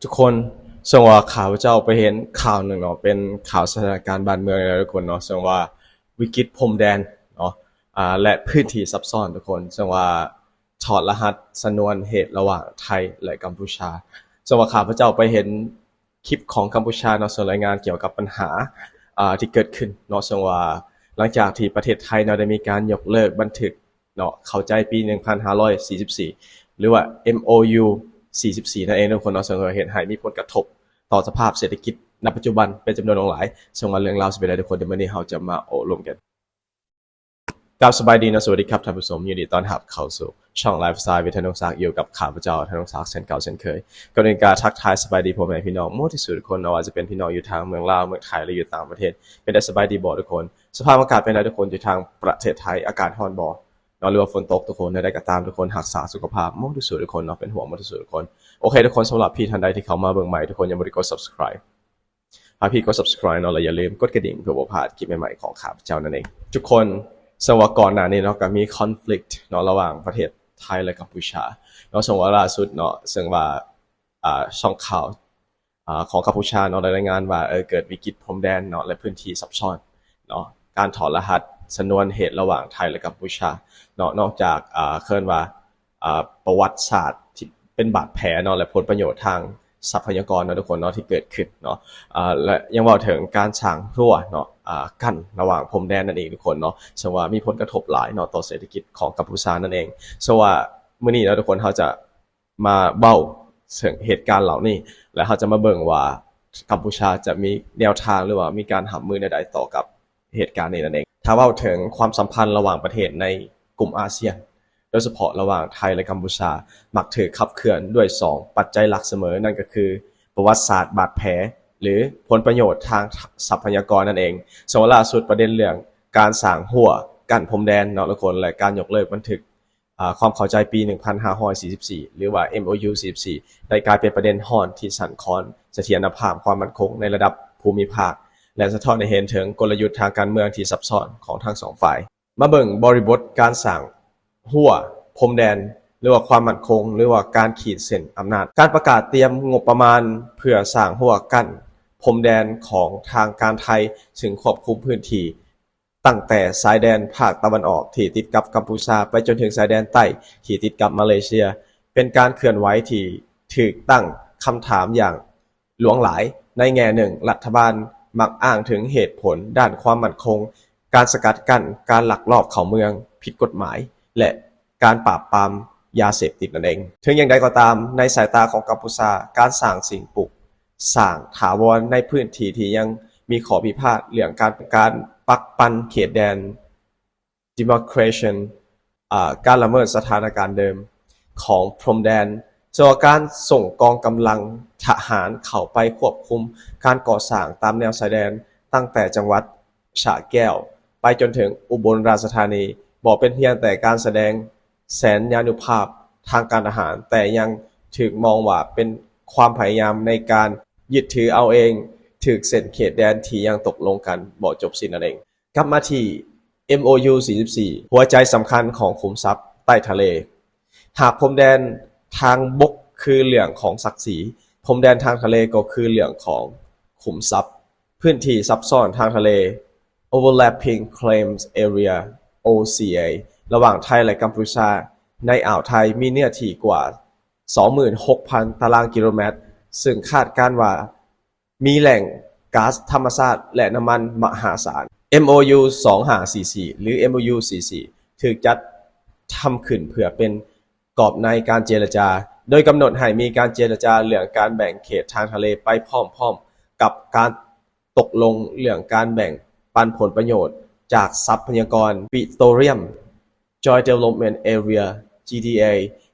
ທຸກຄົນ, ເຊິ່ງວ່າຂ້າພະເຈົ້າໄປເຫັນຂ່າວໜຶ່ງເນາະ, ເປັນຂ່າວສະຖານະການບ້ານເມືອງເນາະທຸກຄົນເນາະ, ເຊິ່ງວ່າວິກິດພົມແດນເນາະ ອາ ແລະ ພື້ນທີ່ຊັບຊ້ອນທຸກຄົນ, ເຊິ່ງວ່າຖອດລະຫັດຊະນວນເຫດລະຫວ່າງໄທ ແລະ ກຳປູຊາ. ເຊິ່ງວ່າຂ້າພະເຈົ້າໄປເຫັນຄລິບຂອງກຳປູຊາເນາະ, ເຊິ່ງລາຍງານກ່ຽວກັບບັນຫາ ອາ ທີ່ເກີດຂຶ້ນເນາະ, ເຊິ່ງວ່າຫຼັງຈາກທີ່ປະເທດໄທເນາະ ໄດ້ມີການຍົກເລີກບັນທຶກ ເນາະ ເຂົ້າໃຈປີໜຶ່ງພັນຫ້າຮ້ອຍສີ່ສິບສີ່ ຫຼືວ່າ ເອັມໂອຢູ ສີ່ສິບສີ່ ນັ້ນເອງທຸກຄົນເນາະ, ເຊິ່ງເຮັດໃຫ້ມີຜົນກະທົບຕໍ່ສະພາບເສດຖະກິດໃນປັດຈຸບັນເປັນຈຳນວນຫຼວງຫຼາຍ. ເຊິ່ງວ່າເລື່ອງລາວຊິເປັນໃດທຸກຄົນ, ດຽວມື້ນີ້ເຮົາຈະມາໂອ້ລົມກັນ. ກາບສະບາຍດີເນາະ, ສະຫວັດດີຄັບທ່ານຜູ້ຊົມ, ຍິນດີຕ້ອນຮັບເຂົ້າສູ່ຊ່ອງໄລຟ໌ສະໄຕລ໌ ວິດ ທະນົງສັກ, ຢູ່ກັບຂ້າພະເຈົ້າ ທະນົງສັກ ເຊັ່ນເກົ່າເຊັ່ນເຄີຍ. ກ່ອນອື່ນກະທັກທາຍສະບາຍດີພໍ່ແມ່ພີ່ນ້ອງໝົດທຸກສູ່ທຸກຄົນເນາະ, ວ່າຈະເປັນພີ່ນ້ອງຢູ່ທາງເມືອງລາວ, ເມືອງໄທ ຫຼືຢູ່ຕ່າງປະເທດ, ເປັນໄດ້ສະບາຍດີບໍ່ທຸກຄົນ? ສະພາບອາກາດເປັນໃດທຸກຄົນ? ຢູ່ທາງປະເທດໄທອາກາດຮ້ອນບໍ່? ເນາະ ຫຼືວ່າຝົນຕົກທຸກຄົນ, ແນວໃດກໍຕາມທຸກຄົນຮັກສາສຸຂະພາບໝົດທຸກສູ່ທຸກຄົນເນາະ, ເປັນຫ່ວງໝົດທຸກສູ່ທຸກຄົນ. ໂອເຄທຸກຄົນ, ສຳລັບທີ່ທ່ານໃດທີ່ເຂົ້າມາເບິ່ງໃໝ່, ທຸກຄົນຍັງບໍ່ໄດ້ກົດ subscribe ໃຫ້ພີ່ກົດ subscribe ເນາະ, ແລະ ຢ່າລືມກົດກະດິ່ງເພື່ອບໍ່ພາດຄລິບໃໝ່ໆຂອງຂ້າພະເຈົ້ານັ້ນເອງ. ທຸກຄົນ, ເຊິ່ງວ່າກ່ອນໜ້ານີ້ເນາະ ກໍມີ conflict ເນາະ ລະຫວ່າງປະເທດໄທ ແລະ ກຳປູຊາເນາະ, ເຊິ່ງວ່າລ່າສຸດເນາະ, ເຊິ່ງວ່າ ອ່າ ຊ່ອງຂ່າວ ອ່າ ຂອງກຳປູຊາເນາະ ໄດ້ລາຍງານວ່າ ເອີ ເກີດວິກິດພົມແດນເນາະ ແລະ ພື້ນທີ່ຊັບຊ້ອນເນາະ, ການຖອດລະຫັດຊະນວນເຫດລະຫວ່າງໄທ ແລະ ກຳປູຊາເນາະ, ນອກຈາກ ອ່າ ເອີ້ນວ່າ ອ່າ ປະຫວັດສາດທີ່ເປັນບາດແຜເນາະ ແລະ ຜົນປະໂຫຍດທາງຊັບພະຍາກອນເນາະ ທຸກຄົນເນາະ ທີ່ເກີດຂຶ້ນເນາະ, ອ່າ ແລະ ຍັງເວົ້າເຖິງການສ້າງຮົ້ວເນາະ ອ່າ ກັ້ນລະຫວ່າງພົມແດນນັ້ນເອງ ທຸກຄົນເນາະ, ເຊິ່ງວ່າມີຜົນກະທົບຫຼາຍເນາະ ຕໍ່ເສດຖະກິດຂອງກຳປູຊານັ້ນເອງ. ເຊິ່ງວ່າມື້ນີ້ເນາະ ທຸກຄົນ, ເຮົາຈະ ມາເວົ້າເຖິງເຫດການເຫຼົ່ານີ້ ແລະ ເຮົາຈະມາເບິ່ງວ່າກຳປູຊາຈະມີແນວທາງ ຫຼືວ່າມີການຮັບມືແນວໃດຕໍ່ກັບເຫດການນີ້ນັ້ນເອງ. ຖ້າເວົ້າເຖິງຄວາມສຳພັນລະຫວ່າງປະເທດໃນກຸ່ມອາຊຽນ ໂດຍສະເພາະລະຫວ່າງໄທ ແລະ ກຳປູຊາ ມັກຖືກຂັບເຄື່ອນດ້ວຍສອງປັດໄຈຫຼັກສະເໝີ, ນັ້ນກໍຄືປະຫວັດສາດບາດແຜ ຫຼື ຜົນປະໂຫຍດທາງຊັບພະຍາກອນນັ້ນເອງ. ເຊິ່ງວ່າລ່າສຸດປະເດັນເລື່ອງການສ້າງຮົ້ວກັ້ນພົມແດນເນາະ ທຸກຄົນ ແລະ ການຍົກເລີກບັນທຶກ ອາ ຄວາມເຂົ້າໃຈປີໜຶ່ງພັນຫ້າຮ້ອຍສີ່ສິບສີ່ ຫຼືວ່າ ເອັມໂອຢູ ສີ່ສິບສີ່ ໄດ້ກາຍເປັນປະເດັນຮ້ອນທີ່ສັ່ນຄອນສະຖຽນນະພາບຄວາມໝັ້ນຄົງໃນລະດັບພູມິພາກ ແລະ ສະທ້ອນໃຫ້ເຫັນເຖິງກົນລະຍຸດທາງການເມືອງທີ່ຊັບຊ້ອນຂອງທັງສອງຝ່າຍ. ມາເບິ່ງບໍລິບົດການສ້າງຮົ້ວພົມແດນ ຫຼືວ່າຄວາມໝັ້ນຄົງ ຫຼືວ່າການຂີດເສັ້ນອຳນາດ. ການປະກາດຕຽມງົບປະມານເພື່ອສ້າງຮົ້ວກັ້ນພົມແດນຂອງທາງການໄທ ຊຶ່ງຄວບຄຸມພື້ນທີ່ ຕັ້ງແຕ່ຊາຍແດນພາກຕາເວັນອອກທີ່ຕິດກັບກຳປູຊາ ໄປຈົນເຖິງຊາຍແດນໃຕ້ທີ່ຕິດກັບມາເລເຊຍ ເປັນການເຄື່ອນໄຫວທີ່ຖືກຕັ້ງຄຳຖາມຢ່າງຫຼວງຫຼາຍ. ໃນແງ່ໜຶ່ງ, ລັດຖະບານມັກອ້າງເຖິງເຫດຜົນດ້ານຄວາມໝັ້ນຄົງ, ການສະກັດກັ້ນການລັກລອບເຂົ້າເມືອງຜິດກົດໝາຍ ແລະ ການປາບປາມຢາເສບຕິດນັ້ນເອງ. ເຖິງຢ່າງໃດກໍຕາມ, ໃນສາຍຕາຂອງກຳປູຊາ, ການສ້າງສິ່ງປຸກ ສ້າງຖາວອນໃນພື້ນທີ່ທີ່ຍັງມີຂໍ້ພິພາດເລື່ອງການ ການປັກປັນເຂດແດນ demarcation ອາ ການລະເມີດສະຖານະການເດີມຂອງພົມແດນ, ເຊິ່ງວ່າການສົ່ງກອງກຳລັງທະຫານເຂົ້າໄປຄວບຄຸມການກໍ່ສ້າງຕາມແນວຊາຍແດນ ຕັ້ງແຕ່ຈັງຫວັດສະແກ້ວໄປຈົນເຖິງອຸບົນລາຊະທານີ ບໍ່ເປັນພຽງແຕ່ການສະແດງ ແສນຍານຸພາບທາງການທະຫານ, ແຕ່ຍັງຖືກມອງວ່າເປັນຄວາມພະຍາຍາມໃນການຍຶດຖືເອົາເອງຖືກເສັ້ນເຂດແດນທີ່ຍັງຕົກລົງກັນບໍ່ຈົບສິ້ນນັ້ນເອງ. ກັບມາທີ່ ເອັມໂອຢູ ສີ່ສິບສີ່ ຫົວໃຈສຳຄັນຂອງຂຸມຊັບໃຕ້ທະເລ. ຫາກພົມແດນທາງບົກຄືເລື່ອງຂອງສັກສີ, ພົມແດນທາງທະເລກໍຄືເລື່ອງຂອງຂຸມຊັບ. ພື້ນທີ່ຊັບຊ້ອນທາງທະເລ Overlapping Claims Area ໂອ ຊີ ເອ ລະຫວ່າງໄທ ແລະ ກຳປູຊາ ໃນອ່າວໄທ ມີເນື້ອທີ່ກວ່າ ສອງໝື່ນຫົກພັນ ຕາລາງກິໂລແມັດ, ເຊິ່ງຄາດການວ່າມີແຫຼ່ງກາສທຳມະຊາດ ແລະ ນ້ຳມັນມະຫາສານ. ເອັມໂອຢູ ສອງຫ້າສີ່ສີ່ ຫຼື ເອັມໂອຢູ ສີ່ສີ່ ຖືກຈັດທຳຂຶ້ນເພື່ອເປັນກອບໃນການເຈລະຈາ, ໂດຍກຳນົດໃຫ້ມີການເຈລະຈາເລື່ອງການແບ່ງເຂດທາງທະເລໄປພ້ອມໆກັບການ ຕົກລົງເລື່ອງການແບ່ງປັນຜົນປະໂຫຍດຈາກຊັບພະຍາກອນປິໂຕຣຽມ Joint Development Area ຈີ ດີ ເອ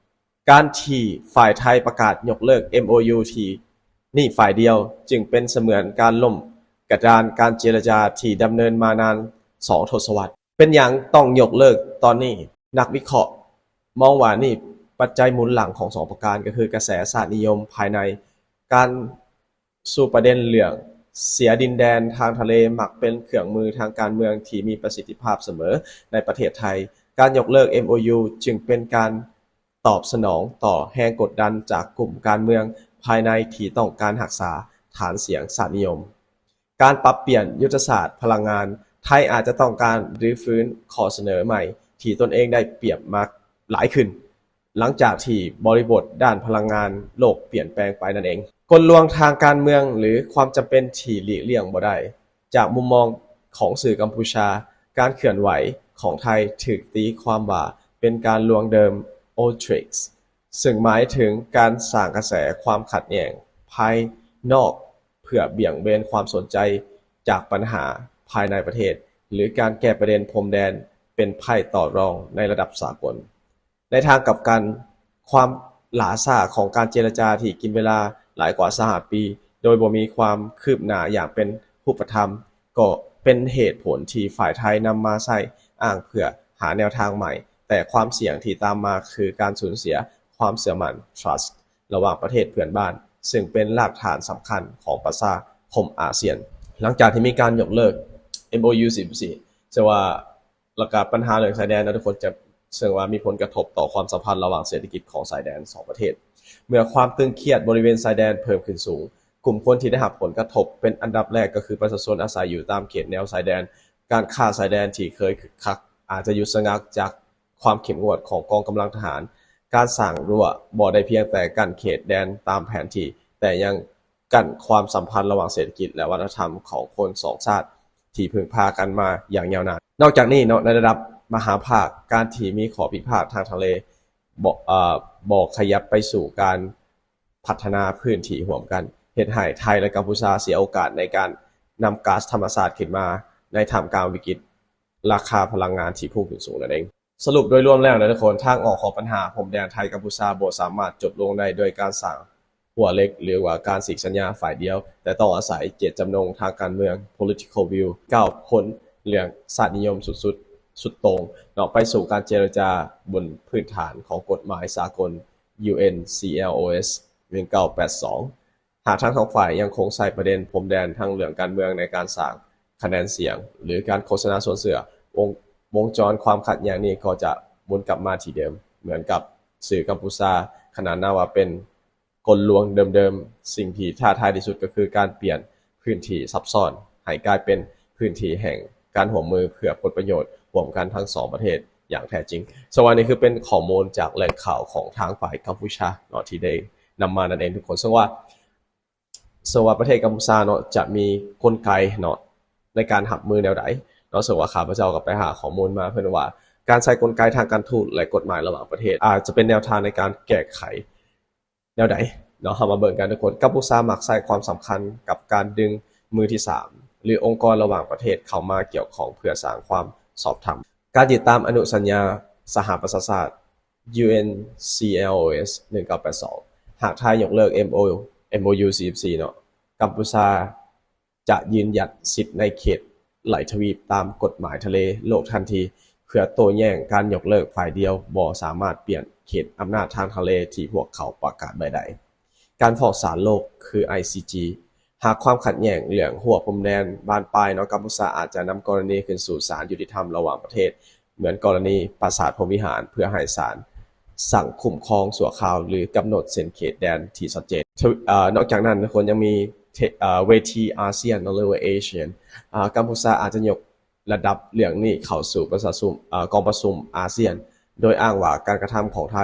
ການທີ່ຝ່າຍໄທປະກາດຍົກເລີກ ເອັມ ໂອ ຢູ ທີ່ນີ້ຝ່າຍດຽວ ຈຶ່ງເປັນສະເໝືອນການລົ້ມກະດານການເຈລະຈາທີ່ດຳເນີນມານານສອງທົດສະວັດ. ເປັນຫຍັງຕ້ອງຍົກເລີກຕອນນີ້? ນັກວິເຄາະມອງວ່ານີ້ປັດໄຈໝູນຫຼັງຂອງສອງປະການ ກໍຄືກະແສຊາດນິຍົມພາຍໃນ, ການ ສູ່ປະເດັນເລື່ອງເສຍດິນແດນທາງທະເລມັກເປັນເຄື່ອງມືທາງການເມືອງທີ່ມີປະສິດທິພາບສະເໝີໃນປະເທດໄທ. ການຍົກເລີກ ເອັມ ໂອ ຢູ ຈຶ່ງເປັນການຕອບສະໜອງຕໍ່ແຮງກົດດັນຈາກກຸ່ມການເມືອງ ພາຍໃນທີ່ຕ້ອງການຮັກສາຖານສຽງຊາດນິຍົມ. ການປັບປ່ຽນຍຸດທະສາດພະລັງງານ, ໄທອາດຈະຕ້ອງການຮື້ຟື້ນຂໍ້ສະເໜີໃໝ່ທີ່ຕົນເອງໄດ້ປຽບມາຫຼາຍຂຶ້ນ ຫຼັງຈາກທີ່ບໍລິບົດດ້ານພະລັງງານໂລກປ່ຽນແປງໄປນັ້ນເອງ. ກົນລວງທາງການເມືອງ ຫຼື ຄວາມຈຳເປັນທີ່ຫຼີກລ່ຽງບໍ່ໄດ້. ຈາກມຸມມອງຂອງສື່ກຳປູເຈຍ, ການເຄື່ອນໄຫວຂອງໄທຖືກຕີຄວາມວ່າເປັນການລວງເດີມ Old Tricks ເຊິ່ງໝາຍເຖິງການສ້າງກະແສຄວາມຂັດແຍ່ງພາຍນອກ ເພື່ອບ່ຽງເບນຄວາມສົນໃຈຈາກບັນຫາພາຍໃນປະເທດ ຫຼື ການແກ້ປະເດັນພົມແດນເປັນໄພຕໍ່ລອງໃນລະດັບສາກົນ. ໃນທາງກັບກັນ, ຄວາມຫຼ້າຊ້າຂອງການເຈລະຈາທີ່ກິນເວລາຫຼາຍກວ່າຊາວຫ້າປີ ໂດຍບໍ່ມີຄວາມຄືບໜ້າຢ່າງເປັນຮູບປະທຳ ກໍເປັນເຫດຜົນທີ່ຝ່າຍໄທນຳມາໃຊ້ອ້າງເພື່ອຫາແນວທາງໃໝ່, ແຕ່ຄວາມສ່ຽງທີ່ຕາມມາຄືການສູນເສຍຄວາມເຊື່ອໝັ້ນ trust ລະຫວ່າງປະເທດເພື່ອນບ້ານ, ເຊິ່ງເປັນລາກຖານສຳຄັນຂອງປະຊາຄົມອາຊຽນ. ຫຼັງຈາກທີ່ມີການຍົກເລີກ ເອັມໂອຢູ ສີ່ສິບສີ່ ເຊິ່ງວ່າ ແລ້ວກໍບັນຫາເລື່ອງຊາຍແດນເນາະ ທຸກຄົນຈະ ເຊິ່ງວ່າມີຜົນກະທົບຕໍ່ຄວາມສຳພັນລະຫວ່າງເສດຖະກິດຂອງຊາຍແດນສອງປະເທດ. ເມື່ອຄວາມຕຶງຄຽດບໍລິເວນຊາຍແດນເພີ່ມຂຶ້ນສູງ, ກຸ່ມຄົນທີ່ໄດ້ຮັບຜົນກະທົບເປັນອັນດັບແລກກໍຄືປະຊາຊົນອາໄສຢູ່ຕາມເຂດແນວຊາຍແດນ. ການຄ້າຊາຍແດນທີ່ເຄີຍຄຶກຄັກອາດຈະຢຸດຊະງັກຈາກຄວາມເຂັ້ມງວດຂອງກອງກຳລັງທະຫານ. ການສ້າງຮົ້ວບໍ່ໄດ້ພຽງແຕ່ກັ້ນເຂດແດນຕາມແຜນທີ່, ແຕ່ຍັງ ກັ້ນຄວາມສຳພັນລະຫວ່າງເສດຖະກິດ ແລະ ວັດທະນະທຳຂອງຄົນສອງຊາດທີ່ເພິ່ງພາກັນມາຢ່າງຍາວນານ. ນອກຈາກນີ້ເນາະ, ໃນລະດັບມະຫາພາກ, ການທີ່ມີຂໍ້ພິດພາດທາງທະເລບໍ່ ເອີ ບໍ່ຂະຫຍັບໄປສູ່ການພັດທະນາພື້ນທີ່ຮ່ວມກັນ ເຮັດໃຫ້ໄທ ແລະ ກຳປູເຈຍເສຍໂອກາດໃນການນຳກາສທຳມະຊາດຂຶ້ນມາໃນທ່າມກາງວິກິດ ລາຄາພະລັງງານທີ່ພຸ່ງຂຶ້ນສູງນັ້ນເອງ. ສະຫຼຸບໂດຍລວມແລ້ວນະທຸກຄົນ, ທາງອອກຂອງບັນຫາພົມແດນໄທ-ກຳປູເຈຍບໍ່ສາມາດຈົບລົງໄດ້ດ້ວຍການສ້າງຮົ້ວເຫຼັກ ຫຼືວ່າການສີກສັນຍາຝ່າຍດຽວ, ແຕ່ຕ້ອງອາໄສເຈດຈຳນົງທາງການເມືອງ political will ກ້າວພົ້ນເລື່ອງຊາດນິຍົມສຸດໆ ສຸດໂຕ່ງເນາະ ໄປສູ່ການເຈລະຈາບົນພື້ນຖານຂອງກົດໝາຍສາກົນ UNCLOS ໜຶ່ງເກົ້າແປດສອງ. ຫາກທັງສອງຝ່າຍຍັງຄົງໃຊ້ປະເດັນພົມແດນທັງເລື່ອງການເມືອງໃນການສ້າງຄະແນນສຽງ ຫຼື ການໂຄສະນາຊົວນເຊື່ອ, ວົງ ວົງຈອນຄວາມຂັດແຍ່ງນີ້ກໍຈະໝູນກັບມາທີ່ເດີມ ເໝືອນກັບສື່ກຳປູເຈຍຂະໜານນາມວ່າເປັນກົນລວງເດີມໆ. ສິ່ງທີ່ທ້າທາຍທີ່ສຸດກໍຄືການປ່ຽນພື້ນທີ່ຊັບຊ້ອນໃຫ້ກາຍເປັນພື້ນທີ່ແຫ່ງການຮ່ວມມືເພື່ອຜົນປະໂຫຍດຮ່ວມກັນທັງສອງປະເທດຢ່າງແທ້ຈິງ. ເຊິ່ງວ່ານີ້ຄືເປັນຂໍ້ມູນຈາກແຫຼ່ງຂ່າວຂອງທາງຝ່າຍກຳປູເຈຍເນາະ ທີ່ໄດ້ນຳມານັ້ນເອງທຸກຄົນ. ເຊິ່ງວ່າ ເຊິ່ງວ່າປະເທດກຳປູເຈຍເນາະ ຈະມີກົນໄກເນາະ ໃນການຮັບມືແນວໃດເນາະ. ເຊິ່ງວ່າຂ້າພະເຈົ້າກໍໄປຫາຂໍ້ມູນມາ ເພິ່ນວ່າການໃຊ້ກົນໄກທາງການທູດ ແລະ ກົດໝາຍລະຫວ່າງປະເທດ ອາດຈະເປັນແນວທາງໃນການແກ້ໄຂແນວໃດເນາະ. ເຮົາມາເບິ່ງກັນທຸກຄົນ. ກຳປູເຈຍມັກໃຊ້ຄວາມສຳຄັນກັບການດຶງມືທີສາມ ຫຼື ອົງກອນລະຫວ່າງປະເທດເຂົ້າມາກ່ຽວຂ້ອງເພື່ອສ້າງຄວາມຊອບທຳ. ການຕິດຕາມອະນຸສັນຍາສະຫະປະຊາຊາດ UNCLOS ໜຶ່ງເກົ້າແປດສອງ. ຫາກໄທຍົກເລີກ MO MOU ສີ່ສິບສີ່ເນາະ, ກຳປູເຈຍຈະຢືນຢັດສິດໃນເຂດໄຫຼທະວີບຕາມກົດໝາຍທະເລໂລກທັນທີ, ເພື່ອໂຕ້ແຍ້ງການຍົກເລີກຝ່າຍດຽວບໍ່ສາມາດປ່ຽນເຂດອຳນາດທາງທະເລທີ່ພວກເຂົາປະກາດໄວ້ໄດ້. ການຟ້ອງສານໂລກ ຄື ICJ. ຫາກຄວາມຂັດແຍ່ງເລື່ອງຮົ້ວພົມແດນບານປາຍເນາະ, ກຳປູເຈຍອາດຈະນຳກໍລະນີຂຶ້ນສູ່ສານຍຸຕິທຳລະຫວ່າງປະເທດ ເໝືອນກໍລະນີປາສາດພົມວິຫານ ເພື່ອໃຫ້ສານສັ່ງຄຸ້ມຄອງຊົ່ວຄາວ ຫຼື ກຳນົດເສັ້ນເຂດແດນທີ່ຊັດເຈນ. ເອີ ນອກຈາກນັ້ນ ຄວນຍັງມີເທ ເອີ ເວທີອາຊຽນ ຫຼືວ່າ ASEAN. ເອີ ກຳປູເຈຍອາດຈະຍົກລະດັບເລື່ອງນີ້ເຂົ້າສູ່ປະຊາຊຸມ ເອີ ກອງປະຊຸມອາຊຽນ ໂດຍອ້າງວ່າການກະທຳຂອງໄທ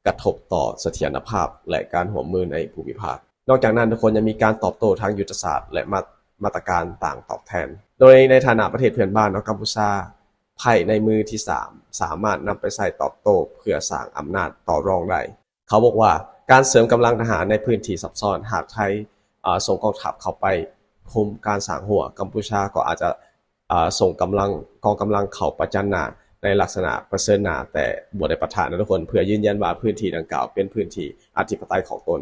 ກະທົບຕໍ່ສະຖຽນນະພາບ ແລະ ການຮ່ວມມືໃນພູມິພາກ. ນອກຈາກນັ້ນ ທຸກຄົນຍັງມີການຕອບໂຕ້ທາງຍຸດທະສາດ ແລະ ມາ ມາດຕະການຕ່າງຕອບແທນ. ໂດຍໃນຖານະປະເທດເພື່ອນບ້ານເນາະ, ກຳປູເຈຍ ໄພ້ໃນມືທີສາມ ສາມາດນຳໄປໃຊ້ຕອບໂຕ້ເພື່ອສ້າງອຳນາດຕໍ່ລອງໄດ້. ເຂົາບອກວ່າ ການເສີມກຳລັງທະຫານໃນພື້ນທີ່ຊັບຊ້ອນ, ຫາກໄທ ເອີ ສົ່ງກອງທັບເຂົ້າໄປຄຸມການສ້າງຮົ້ວ, ກຳປູເຈຍກໍອາດຈະ ເອີ ສົ່ງກຳລັງ ກອງກຳລັງເຂົ້າປະຈັນໜ້າໃນລັກສະນະປະເຊີນໜ້າແຕ່ບໍ່ໄດ້ປະທະນະທຸກຄົນ ເພື່ອຢືນຢັນວ່າພື້ນທີ່ດັ່ງກ່າວເປັນພື້ນທີ່ອະທິປະໄຕຂອງຕົນ.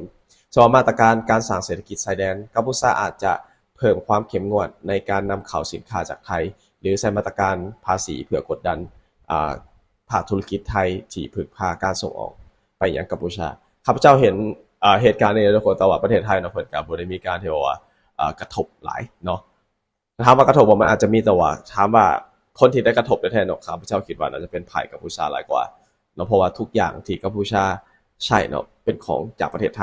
ສຳລັບມາດຕະການການສ້າງເສດຖະກິດຊາຍແດນ, ກຳປູເຈຍອາດຈະເພີ່ມຄວາມເຂັ້ມງວດໃນການນຳເຂົ້າສິນຄ້າຈາກໄທ ຫຼື ໃຊ້ມາດຕະການພາສີເພື່ອກົດດັນ ອາ ພາກທຸລະກິດໄທທີ່ເພິ່ງພາການສົ່ງອອກໄປຍັງກຳປູເຈຍ. ຂ້າພະເຈົ້າເຫັນ ເອີ ເຫດການນີ້ນະທຸກຄົນ, ແຕ່ວ່າປະເທດໄທເນາະ ເພິ່ນກໍບໍ່ໄດ້ມີການທີ່ແບບວ່າ ເອີ ກະທົບຫຼາຍເນາະ. ຖາມວ່າກະທົບບໍ່? ມັນອາດຈະມີ, ແຕ່ວ່າຖາມວ່າຄົນທີ່ໄດ້ກະທົບແທ້ໆເນາະ, ຂ້າພະເຈົ້າຄິດວ່າໜ້າຈະເປັນຝ່າຍກຳປູເຈຍຫຼາຍກວ່າເນາະ, ເພາະວ່າທຸກຢ່າງທີ່ກຳປູເຈຍໃຊ້ເນາະ ເປັນຂອງຈາກປະເທດໄທ.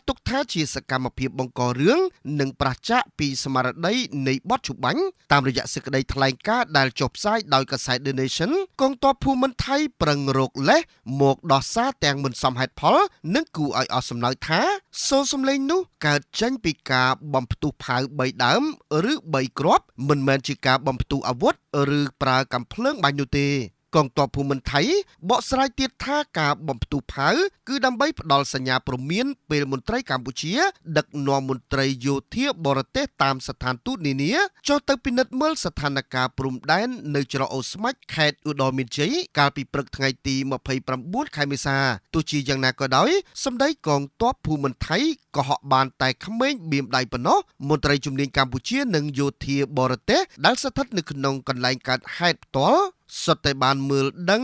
ទុກថា ជាសកម្មភាពបង្ករឿង និងប្រឆាំងពីស្មារតីនៃបទច្របាញ់។ តាមរយៈសេចក្ដីថ្លែងការណ៍ដែលចុះផ្សាយដោយកាសែត ឌឹ នេសិន កងទ័ពភូមិន្ទថៃ ប្រឹងរកលេសមកដោះសារទាំងមិនសមហេតុផល និងគួរឲ្យអស់សំណើថា សូរសំឡេងនោះកើតចេញពីការបំផ្ទុះផាវបីដើម ឬបីគ្រាប់ មិនមែនជាការបំផ្ទុះអាវុធ ឬប្រើកាំភ្លើងបាញ់នោះទេ។ កងទ័ពភូមិន្ទថៃ បកស្រាយទៀតថា ការបំផ្ទុះផាវ គឺដើម្បីផ្ដល់សញ្ញាព្រមានពេលមន្ត្រីកម្ពុជា ដឹកនាំមន្ត្រីយោធាបរទេសតាមស្ថានទូតនានា ចុះទៅពិនិត្យមើលស្ថានការណ៍ព្រំដែននៅច្រកអូរស្មាច់ ខេត្តឧត្តរមានជ័យ កាលពីព្រឹកថ្ងៃទី២៩ ខែមេសា។ ទោះជាយ៉ាងណាក៏ដោយ សម្ដីកងទ័ពភូមិន្ទថៃ កុហកបានតែក្មេងបៀមដៃប៉ុណ្ណោះ។ មន្ត្រីជំនាញកម្ពុជា និងយោធាបរទេស ដែលស្ថិតនៅក្នុងកន្លែងកើតហេតុផ្ទាល់ សុទ្ធតែបានមើលដឹង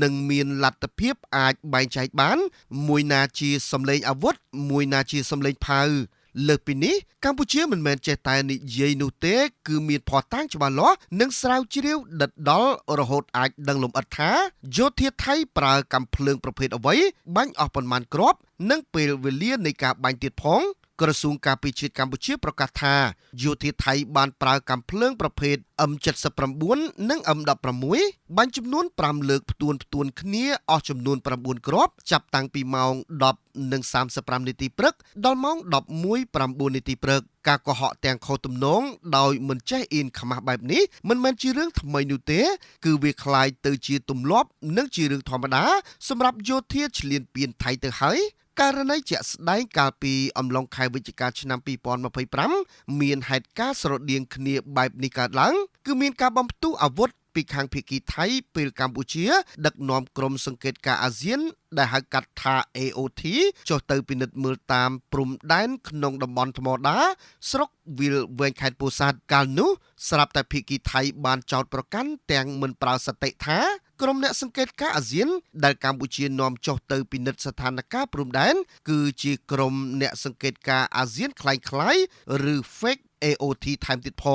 និងមានលទ្ធភាពអាចបែងចែកបាន មួយណាជាសំឡេងអាវុធ មួយណាជាសំឡេងផាវ។ លើសពីនេះ កម្ពុជាមិនមែនចេះតែនិយាយនោះទេ គឺមានភស្តុតាងច្បាស់លាស់ និងស្រាវជ្រាវដិតដល់ រហូតអាចដឹងលម្អិតថា យោធាថៃប្រើកាំភ្លើងប្រភេទអ្វី បាញ់អស់ប៉ុន្មានគ្រាប់ និងពេលវេលានៃការបាញ់ទៀតផង។ ក្រសួងការពារជាតិកម្ពុជា ប្រកាសថា យោធាថៃបានប្រើកាំភ្លើងប្រភេទ M79 និង M16 បាញ់ចំនួន ៥លើកផ្ទួនៗគ្នា អស់ចំនួន ៩គ្រាប់ ចាប់តាំងពីម៉ោង ១០:៣៥នាទីព្រឹក ដល់ម៉ោង ១១:០៩នាទីព្រឹក។ ការកុហកទាំងខុសទំនង ដោយមិនចេះអៀនខ្មាសបែបនេះ មិនមែនជារឿងថ្មីនោះទេ គឺវាក្លាយទៅជាទម្លាប់ និងជារឿងធម្មតា សម្រាប់យោធាឈ្លានពានថៃទៅហើយ។ ករណីជាក់ស្ដែង កាលពីអំឡុងខែវិច្ឆិកា ឆ្នាំ២០២៥ មានហេតុការណ៍ស្រដៀងគ្នាបែបនេះកើតឡើង គឺមានការបំផ្ទុះអាវុធពីខាងភាគីថៃ ពេលកម្ពុជា ដឹកនាំក្រុមសង្កេតការណ៍អាស៊ាន ដែលហៅកាត់ថា AOT ចុះទៅពិនិត្យមើលតាមព្រំដែនក្នុងតំបន់ថ្មដា ស្រុកវាលវែង ខេត្តពោធិ៍សាត់។ កាលនោះ ស្រាប់តែភាគីថៃបានចោទប្រកាន់ទាំងមិនប្រើសតិថា ក្រុមអ្នកសង្កេតការណ៍អាស៊ាន ដែលកម្ពុជានាំចុះទៅពិនិត្យស្ថានការណ៍ព្រំដែន គឺជាក្រុមអ្នកសង្កេតការណ៍អាស៊ានក្លែងក្លាយ ឬ Fake AOT ថែមទៀតផង។